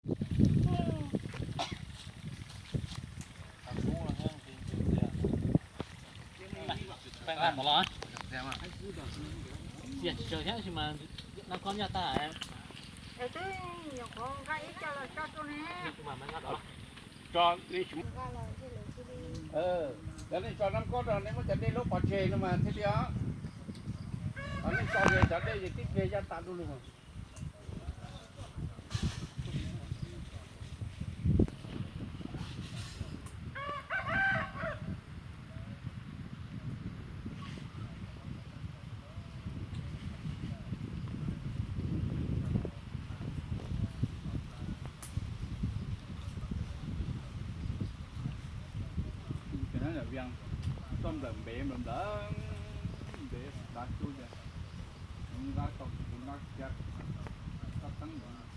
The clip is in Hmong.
Cov nej tso nab kob rau nej muab cov dej lub pov tseg no mas thiaj li os. Cov nej tso cov dej ces tib pliag yaj tas du lug. Toj nplawm npev nplawm nplawm ntev dav cub ces nqa tau kuv nqa kiag koj teeb.